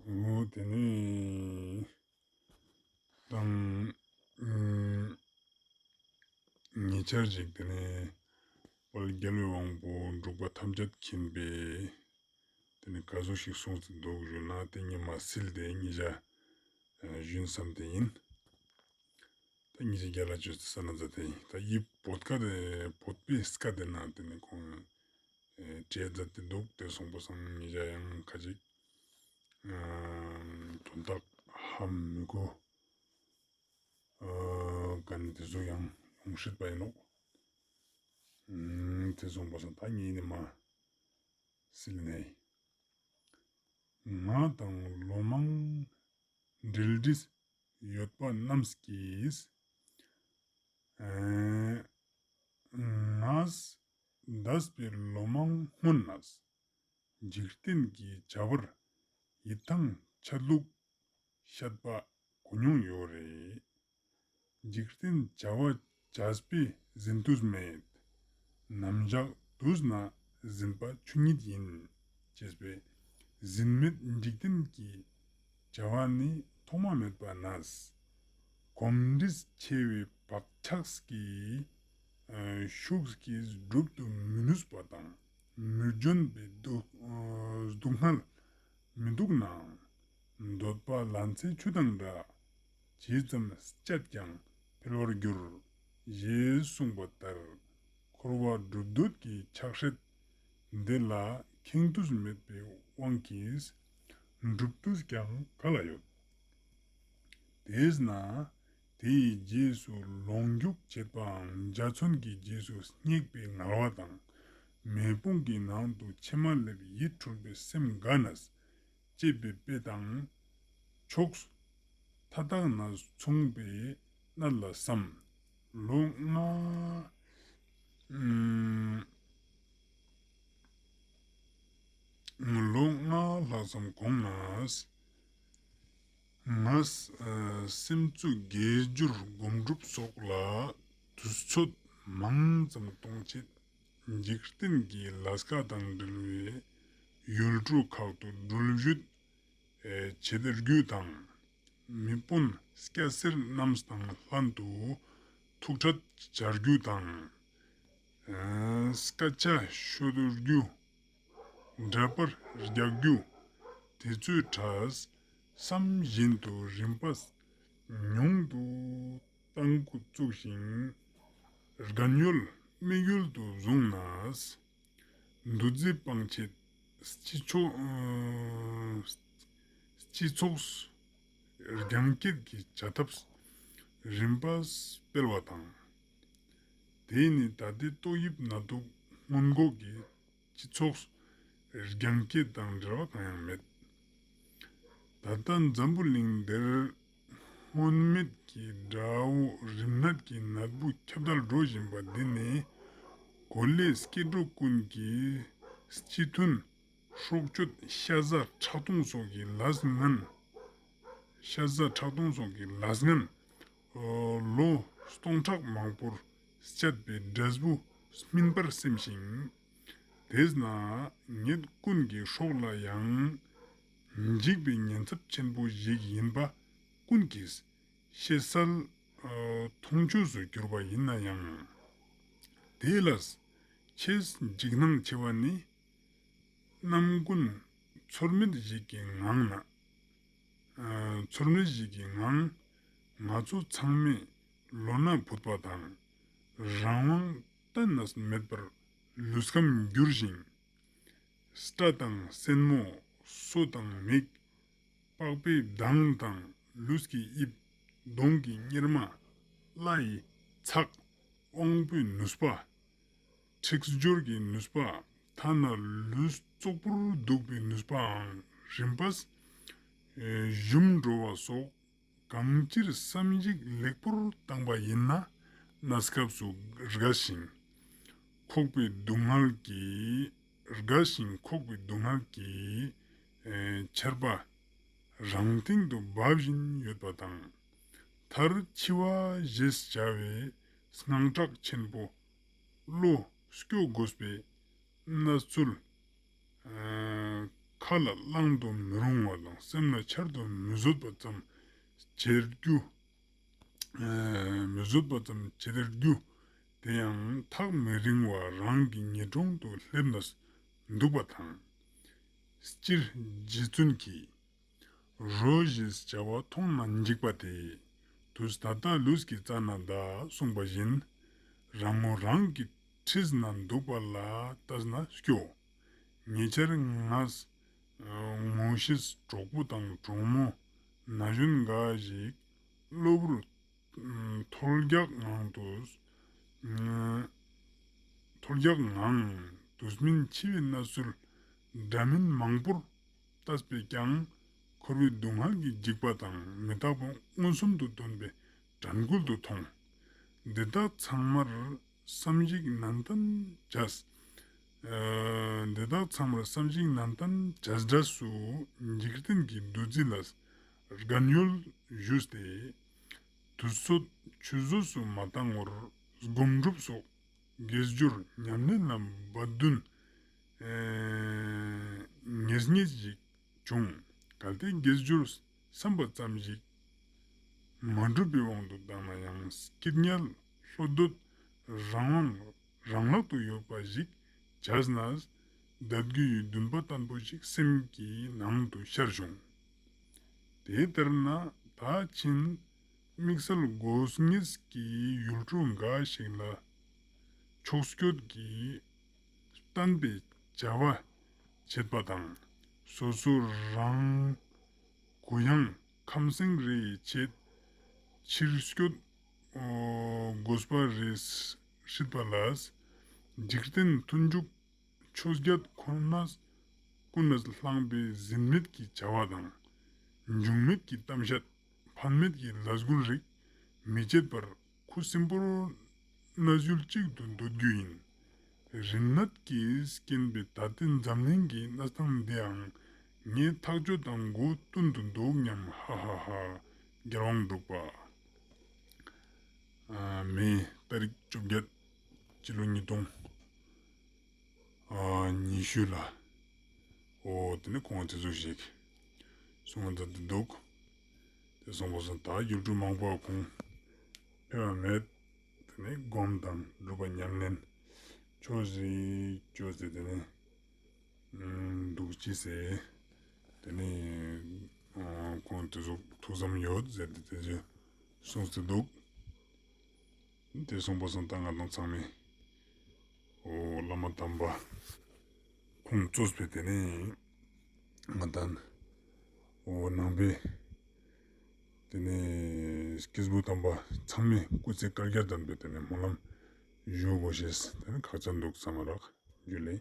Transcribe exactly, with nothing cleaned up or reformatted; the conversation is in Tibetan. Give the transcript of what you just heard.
འོ་དེ་ནས་དང་ཉེ་ཆར་ཅིག་དེ་ནས་དཔལ་རྒྱལ་བའི་དབང་པོ་འབྲུག་པ་ཐམས་ཅད་མཁྱེན་པས་དེ་ནས་ག་ཟུག་ཞིག་གསུངས་ཏེ་འདུག་ཞུ་ན། དེ་ཉི་མ་སིལ་དེ་ཉིད་བྱ་ཞུན་བསམ་དེ་ཡིན། ད་ཉིད་ཀྱི་རྒྱལ་ལ་བཅོས་ཏེ་ས་ན་མཛད་དེ་ཡིན། ད་ཡི་བོད་ཀ་དེ་བོད་པའི་སྐད་དེ་ན་དེ་ནི་ཁོང་བྲིས་མཛད་དེ་འདུག་དེ་སོང་པ་སང་ཉིད་ཀྱ་ཡང་ཁ་ཅིག་དོན་དག་ཧ་མི་གོ་ག་ནི་དེ་ཚོ་ཡང་ཡོང་སྲིད་པ་ཡིན་ནོག་དེ་སོང་པ་སང་ད་ཉིད་ནི་མ་སིལ་ནས་ང་དང་ལོ་མང་འབྲེལ་འདྲིས་ཡོད་པ་རྣམས་ཀྱིས། ཨེ། ངས་འདས་པའི་ལོ་མང་སྔོན་ནས་འཇིག་རྟེན་གྱི་བྱ་བར་ཡིད་ཐང་ཆད་ལུགས་བཤད་པ་གོ་མྱོང་ཡོད་རེད། འཇིག་རྟེན་བྱ་བ་བྱས་པས་ཟིན་དུས་མེད། ནམ་ཞག་དུས་ན་ཟིན་པ་ཆོས་ཉིད་ཡིན། ཅེས་པས་ཟིན་མེད་འཇིག་རྟེན་གྱི་བྱ་བ་ནི་ཐོག་མ་མེད་པ་ནས། གོམས་འདྲིས་ཆེ་བའི་བག་ཆགས་ཀྱི་ཤུགས་ཀྱིས་སྒྲུབ་ཏུ་མི་ནུས་པ་དང་། མི་འཇོན་པའི་སྡུག་སྡུག་བསྔལ་མི་འདུག་ནའང་། འདོད་པ་ལན་ཚྭའི་ཆུ་དང་འདྲ། ཇི་ཙམ་སྤྱད་ཀྱང་འཕེལ་བར་འགྱུར། ཞེས་གསུངས་པ་ལྟར། འཁོར་བ་སྒྲུབ་འདོད་ཀྱི་ཆགས་སྲེད་འདི་ལ་ཁེངས་དུས་མེད་པའི་དབང་གིས་འགྲུབ་དུས་ཀྱང་ག་ལ་ཡོད། དེས་ན་དེའི་རྗེས་སུ་ལོངས་སྤྱོད་བྱེད་པའང་འཇའ་ཚོན་གྱི་རྗེས་སུ་སྙེག་པའི་ངལ་བ་དང་། མེ་དཔུང་གི་ནང་དུ་མཆི་མ་ལེབ་ཡིད་འཁྲུལ་པའི་སེམས་དགའ་ནས་གཅེས་པའི་དཔེ་དང་ཕྱོགས་མཐའ་དག་ན་མཚུངས་པའི་གནད་ལ་བསམ། ལོ་ལྔ་ཨུམ། ལོ་ལྔ་ལྷག་ཙམ་གོང་ན། ངས་སེམས་བཙུགས་དགེ་སྦྱོར་སྒོམ་སྒྲུབ་སོགས་ལ་དུས་ཚོད་མང་ཙམ་གཏོང་ཆེད། འཇིག་རྟེན་གྱི་ལས་ཀ་དང་འབྲེལ་བའི་ཡུལ་གྲུ་ཁག་ཏུ་འགྲུལ་བཞུད་བྱེད་རྒྱུ་དང་། མི་དཔོན་སྐྱ་སེར་རྣམས་དང་ལྷན་དུ་ཐུག་འཕྲད་བྱ་རྒྱུ་དང་། སྐད་ཆ་ཤོད་རྒྱུ། འདྲ་པར་རྒྱག་རྒྱུ། དེ་ཚོའི་གྲས་བསམ་བཞིན་དུ་རིམ་པ་ཉུང་དུ་གཏང་འགོ་བཙུགས་ཤིང་། རྒན་ཡོལ་དམིགས་ཡུལ་དུ་བཟུང་ནས། འདུ་འཛི་སྤང་ཆེད་སྤྱི་ཚོགས་སྤྱི་ཚོགས་རྒྱང་སྐྱེད་ཀྱི་བྱ་ཐབས་རིམ་པ་སྤེལ་བ་དང་། དེ་ནི་ད་ལྟའི་ཏོག་དབྱིབས་ནད་དུག་སྔོན་འགོག་གི་སྤྱི་ཚོགས་རྒྱང་སྐྱེད་དང་འབྲེལ་བ་གང་ཡང་མེད། ད་ལྟ་འཛམ་བུ་གླིང་འདིར་སྔོན་མེད་ཀྱི་དགྲ་བོ་རིམས་ནད་ཀྱི་ནད་འབུ་ཁྱབ་གདལ་འགྲོ་བཞིན་པ་འདི་ནི་གོ་ལའི་སྐྱེ་འགྲོ་ཀུན་གྱི་སྤྱི་མཐུན་སྲོག་གཅོད་ཤ་ཟ་ཁྲག་འཐུང་སོགས་ཀྱི་ལས་ངན། ཤ་ཟ་ཁྲག་འཐུང་སོགས་ཀྱི་ལས་ངན། ལོ་སྟོང་ཕྲག་མང་པོར་སྤྱད་པའི་འབྲས་བུ་སྨིན་པར་སེམས་ཤིང་། དེས་ན་ངེད་ཀུན་གྱི་སྲོག་ལ་ཡང་འཇིགས་པའི་ཉེན་ཚབས་ཆེན་པོ་ཞིག་ཡིན་པ་ཀུན་གྱིས་ཤེས་གསལ་མཐོང་ཆོས་སུ་གྱུར་པ་ཡིན་ན་ཡང་། དེ་ལས་ཆེས་འཇིགས་སྣང་ཆེ་བ་ནི། རྣམ་ཀུན་ཚོར་མེད་ཞིག་གི་ངང་ན། ཚོར་མེད་ཞིག་གི་ངང་ང་ཚོ་ཚང་མས་ལོ་ན་བུད་པ་དང་། རང་དབང་གཏན་ནས་མེད་པར་ལུས་ཁམས་འགྱུར་ཞིང་། སྐྲ་དང་སེན་མོ། སོ་དང་མིག། པགས་པའི་མདངས་དང་ལུས་ཀྱི་དབྱིབས། གདོང་གི་གཉེར་མ། བརླ་ཡི་ཚགས། དབང་པོའི་ནུས་པ། འཁྲིག་སྦྱོར་གྱི་ནུས་པ། ཐ་ན་ལུས་བཙོག་པོར་འདུག་པའི་ནུས་པའང་རིམ་པས་ཞུམ་འགྲོ་བ་སོགས། གང་ཅིར་བསམ་གཞིག་ལེགས་པོར་བཏང་པ་ཡིན་ན་གནས་སྐབས་སུ་རྒས་ཤིང་། ཁོག་པའི་སྡུག་བསྔལ་གྱིས། རྒས་ཤིང་ཁོག་པའི་སྡུག་བསྔལ་གྱིས། ཆར་པ་རང་སྟེང་དུ་འབབ་བཞིན་ཡོད་པ་དང་། མཐར་འཆི་བ་ཞེས་བྱ་བའི་སྔངས་སྐྲག་ཆེན་པོ། བློ་སྐྱོ་དགོས་པའི་གནས་ཚུལ། ཨ། ཁ་ལ་བླང་དུ་མི་རུང་བ་དང་སེམས་ལ་འཆར་དུ་མི་བཟོད་པ་ཙམ་བྱེད་རྒྱུ། ཨེ། མི་བཟོད་པ་ཙམ་བྱེད་རྒྱུ་དེ་ཡང་ཐག་མི་རིང་བར་རང་གི་ཉེ་འགྲོ་དུ་སླེབས་ནས་འདུག་པ་དང་། སྤྱིར་རྗེ་བཙུན་གྱིས། རོ་ཞེས་བྱ་བ་མཐོང་ན་འཇིགས་པ་སྟེ། དུས་ད་ལྟ་ལུས་ཀྱི་རྩ་ན་གདའ་གསུངས་པ་བཞིན། རང་ངོ་རང་གི་འཁྲིས་ན་འདུག་པ་ལ་བལྟས་ན་སྐྱོ། ཉེ་ཆར་ང་ངོ་ཤེས་གྲོགས་པོ་དང་གྲོགས་མོ་ན་གཞོན་འགའ་ཞིག་གློ་བུར་ཐོལ་རྒྱག་ངང་དུ། ཐོལ་རྒྱག་ངང་དུས་མིན་འཆི་བའི་གནས་ཚུལ་འདྲ་མིན་མང་པོར་བལྟས་པས་ཀྱང་། འཁོར་བའི་སྡུག་བསྔལ་གྱི་འཇིགས་པ་དང་མི་རྟག་པ་མངོན་སུམ་དུ་སྟོན་པའི་དྲན་སྐུལ་དུ་མཐོང་། འདི་དག་ཚང་མར་བསམ་གཞིག་ནན་ཏན་བྱས། ཨ། འདི་དག་ཚང་མར་བསམ་གཞིག་ནན་ཏན་བྱས་འབྲས་སུ་འཇིག་རྟེན་གྱི་འདུ་འཛི་ལ་རྒན་ཡོལ་ཞུས་ཏེ། དུས་ཚོད་ཆུད་ཟོས་སུ་མ་བཏང་བར་སྒོམ་སྒྲུབ་སོགས་དགེ་སྦྱོར་ཉམས་ལེན་ལ་འབད་བརྩོན་ཨེ་ངེས་ངེས་ཤིག་བྱུང་། གལ་ཏེ་དགེ་སྦྱོར་བསམ་པ་ཙམ་ཞིག་མ་འགྲུབ་པའི་དབང་དུ་བཏང་ན་ཡང་སྐྱིད་ཉལ་བློ་འདོད་རང་དབང་རང་ལག་ཏུ་ཡོད་པ་ཞིག་བྱས་ན་འདོད་རྒྱུ་ཡི་འདུན་པ་བརྟན་པོ་ཞིག་སེམས་ཀྱི་ནང་དུ་ཤར་བྱུང་། དེ་ལྟར་ན་ད་ཕྱིན་དམིགས་བསལ་དགོས་ངེས་ཀྱི་ཡུལ་གྲུ་འགའ་ཞིག་ལ་ཕྱོགས་སྐྱོད་ཀྱི་བསྟན་པའི་བྱ་བ་བྱེད་པ་དང་། སོ་སོ་རང་གུ་ཡངས་ཁམས་སེང་རེ་ཡི་ཆེད་ཕྱིར་སྐྱོད་དགོས་པ་རེ་སྲིད་པ་ལ། འཇིག་རྟེན་མཐུན་འཇུག་ཆོས་བརྒྱད་ཁོ་ནས་ཀུན་ནས་བསླངས་པའི་ཟིན་མེད་ཀྱི་བྱ་བ་དང་། འབྱུང་མེད་ཀྱི་གཏམ་བཤད། ཕན་མེད་ཀྱི་ལས་འགུལ་རིགས་མི་བྱེད་པར་ཁུ་སིམ་པོར་གནས་ཡུལ་གཅིག་ཏུ་སྡོད་རྒྱུ་ཡིན། རིག་གནས་ཀྱི་རྐྱེན་པས་ད་ལྟའི་འཛམ་གླིང་གི་གནས་སྟངས་འདིའང་ངས་ཐག་གཅོད་དང་མགོ་བཏོན་དུ་འདུག་སྙམ། ཧ་ཧ་ཧ། རྒྱལ་དབང་འབྲུག་པ། ཨ། མེ་ཏ་རིག་བཅོ་བརྒྱད། སྤྱི་ལོ་ཉིས་སྟོང་ཨ་ཉི་ཤུ་ལ། འོ་དེ་ནས་ཁོང་དེ་ཚོ་ཞིག་གསུང་བ་མཛད་དེ་འདུག་དེ་སོང་པ་སོང་ད་ཡུལ་གྲུ་མང་པོ་ཁོང་ཕེབས་པ་མེད། དེ་ནས་སྒོམ་དང་སྒྲུབ་པ་ཉམས་ལེན་ཆོས་ཟིག་ཅོ་ཟེར། དེ་ནས་འདུག་ཅི་ཟེར། དེ་ནས་ཁོང་དེ་ཚོ་ཐུགས་བསམ་ཡོད་ཟེར་ཏེ་དེ་ཚོ་གསུངས་ཏེ་འདུག་དེ་སོང་པ་སོང་ད་ང་དང་ཚང་མས། འོ་བླ་མ་དམ་པ་ཁོང་གཙོས་པའི་དེ་ནས་ང་དང་འོ་ནང་པའི་དེ་ནས་སྐྱེས་བུ་དམ་པ་ཚང་མས་སྐུ་ཚེ་བསྐལ་བརྒྱར་བརྟན་པའི་དེ་ནས་སྨོན་ལམ་ཞུ་དགོས་ཤེས་དེ་ནས་ཁག་ཅན་འདུག་བསམ་པ་རག་རྒྱུ་ལས།